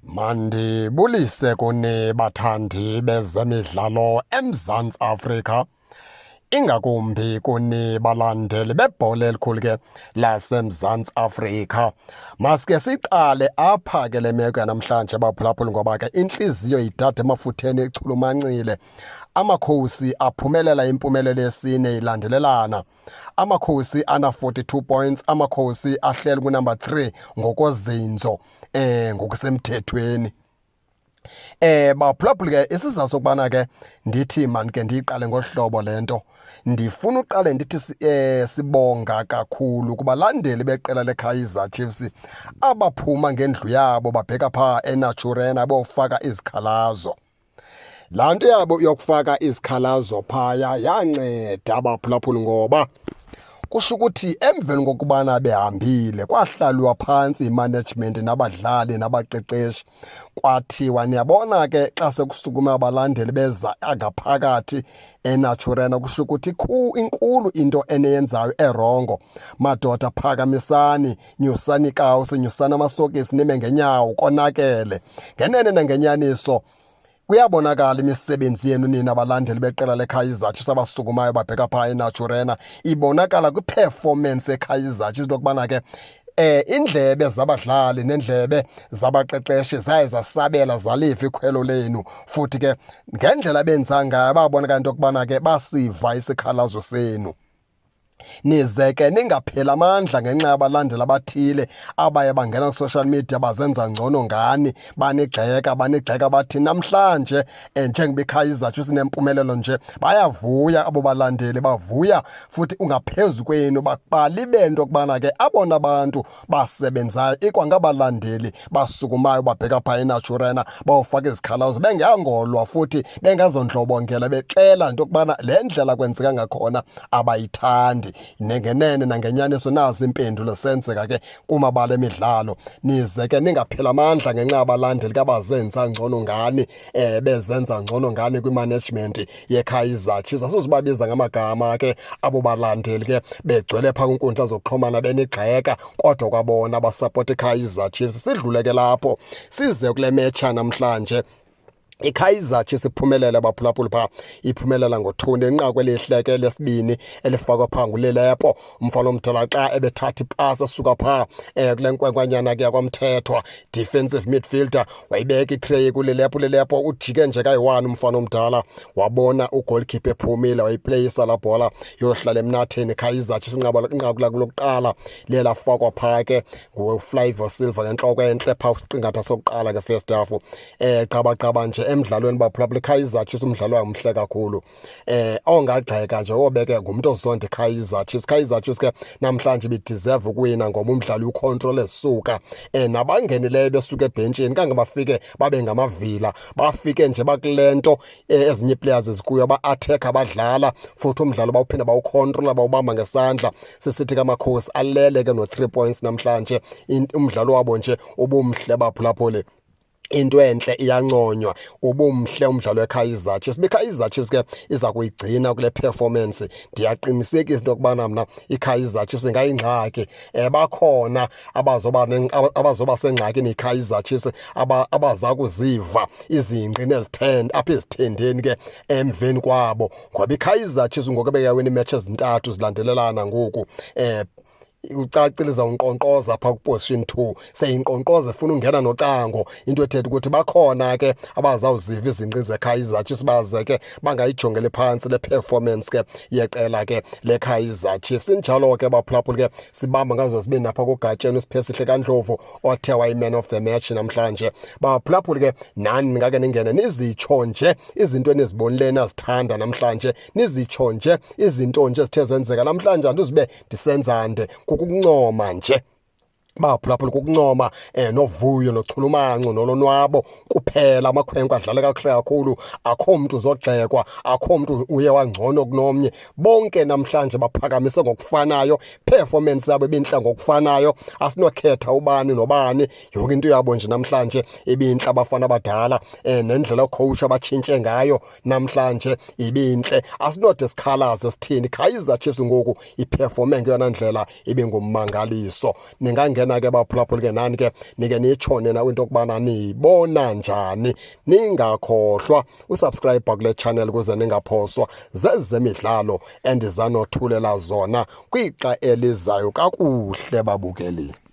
Mandibulise kuni bathandi bezemidlalo eMzantsi Afrika, ingakumbi kuni balandeli bebhola elikhulu ke laseMzantsi Afrika. Maske siqale apha ke le meko yanamhlanje baphulaphuli, ngoba ke intliziyo idada emafutheni ichulumancile. Amakhosi aphumelela impumelelo yesine ilandelelana. Amakhosi ana-42 points, amakhosi ahleli kunumber 3 ngokozinzo ngokusemthethweni. Baphulaphuli ke, isizathu sokubana ke ndithi man ke ndiyiqale ngohlobo lento, ndifuna uqale ndithi sibonga kakhulu kubalandeli beqela leKaizer Chiefs abaphuma ngendlu yabo babheka phaa eNaturena bofaka izikhalazo. Laa nto yabo yokufaka izikhalazo phaya yanceda abaphulaphuli, ngoba kusho ukuthi emveni kokubana behambile kwahlalwa phantsi imanagement nabadlali nabaqeqeshi, kwathiwa niyabona ke xa sekusukuma abalandeli beza ngaphakathi eNaturena, kusho ukuthi inkulu into eneyenzayo erongo. Madoda, phakamisani, nyusani ikawusi, nyusani amasokisi, nime ngenyawo, konakele. Ngenene nangenyaniso kuyabonakala imisebenzi yenu nina abalandeli beqela leKaizer Chiefs abasukumayo babheka phaa eNaturena, ibonakala kwi-performance yeKaizer Chiefs into yokubana ke indlebe zabadlali nendlebe zabaqeqeshi zaye zasabela, zaliva ikhwelo lenu, futhi ke ngendlela benza ngayo babonakala into yokubana ke basiva isikhalazo senu. Nize ke ningapheli amandla ngenxa yabalandeli abathile abaye bangena ku-social media bazenza ngcono ngani, banigxeka banigxeka bathi namhlanje njengoba iKaizer Chiefs inempumelelo nje, bayavuya abo balandeli, bavuya futhi ungaphezu kwenu, balibele into yokubana ke abona bantu basebenzayo ikwangabalandeli basukumayo babheka phaa eNaturena bawufaka izikhalazo, bengeyangolwa futhi bengazondlobongela, bexela into yokubana le ndlela kwenzeka ngakhona abayithandi. Nengenene nangenyaniso nazi impendulo senzeka ke kumabala emidlalo. Nize ke ningaphela amandla ngenxa yabalandeli kabazenza ngcono ngani, bezenza ngcono ngani kwi-management yeKaizer Chiefs. Asizubabiza ngamagama ke abo balandeli ke begcwele phaa kwinkundla zokuxhumana benigxeka, kodwa kwabona basapota iKaizer Chiefs. Sidlule ke lapho size kule metsha namhlanje. iKaizer Chiefs iphumelele abaphulaphuli phaa, iphumelela ngo-2 inqaku elihle ke lesibini elifakwa phaa nguLilepo, umfana omdala xa ebethatha ipasi esuka phaa kule nkwenkwanyana ke yakwaMthethwa, defensive midfielder, wayibeka itray kuLilepo. Lilepo ujike nje kayi-1 umfana omdala, wabona ugoalkeeper ephumile, wayipleyisa laa bhola yohlala emnatheni. Kaizer Chiefs inqaku lako lokuqala liye lafakwa phaa ke nguFlavio Silva ngentloko entle phaa kwisiqingatha sokuqala ke-first half. Qabaqaba nje emdlalweni baphulaphula, iKaizer Chiefs umdlalo wayo mhle kakhulu. Ongagxeka nje obeke ngumntu ozonda iKaizer Chiefs. Kaizer Chiefs ke namhlanje ibideserve ukuwina ngoba umdlalo ucontrol esuka nabangenileyo besuka ebhentshini kange bafike babe ngamavila, bafike nje bakule nto ezinye ii-players zikuyo, ba-attack abadlala, futhi umdlalo bawuphinda bawucontrola, bawubamba ngesandla. Sisithi kamakhosi alele ke no-3 points namhlanje. Umdlalo wabo nje ubumhle baphulaphuli, into enhle iyanconywa, ubumhle umdlalo weKaizer Chiefs. IKaizer Chiefs ke iza kuyigcina kule performance, ndiyaqinisekisa into yokubana mna iKaizer Chiefs ingayingxaki. Bakhona abazoba sengxakini iKaizer Chiefs abaza kuziva izingqi nezithende apha ezithendeni ke emveni kwabo, ngoba iKaizer Chiefs ngoku ebeyawina iimatch ezintathu zilandelelana ngoku, ucacile izawunkqonkqoza phaa kuposition 2, seyinkqonkqoza efuna ungena nocango, into ethetha ukuthi bakhona ke abazawuziva izinqi zeKaizer Chiefs, baze ke bangayijongeli phantsi le performance ke yeqela ke leKaizer Chiefs. Injalo ke baphulaphuli ke, sibamba ngazo zibe napha kuGatsheni uSiphesihle kaNdlovu othe wayi-man of the match namhlanje. Baphulaphuli ke, nani ningake ningene nizitsho nje izinto enizibonileyo nazithanda namhlanje, nizitsho nje izinto nje ezithe zenzeka namhlanje. Andizibe ndisenza nde kukuncoma nje baphulaphula, kukuncoma novuyo nochulumanco nolonwabo kuphela. Amakhwenkwe adlala kakuhle kakhulu, akho mntu uzogxekwa, akho mntu uye wangcono kunomnye, bonke namhlanje baphakamise ngokufanayo, performance yabo ibintle ngokufanayo, asinokhetha ubani nobani, yonke into yabo nje namhlanje ibintle. Abafana abadala nendlela coach abatshintshe ngayo namhlanje ibintle, asinode sikhalaze sithini. Kaizer Chiefs ngoku iperforme ngeyona ndlela ibingummangaliso. Ningangena Ningangena ke baphulaphuli ke nani ke nike nitsho nina into yokubana niyibona njani. Ningakhohlwa usubscribe kule channel ukuze ningaphoswa zezemidlalo endizanothulela zona kwixa elizayo. Kakuhle babukeli.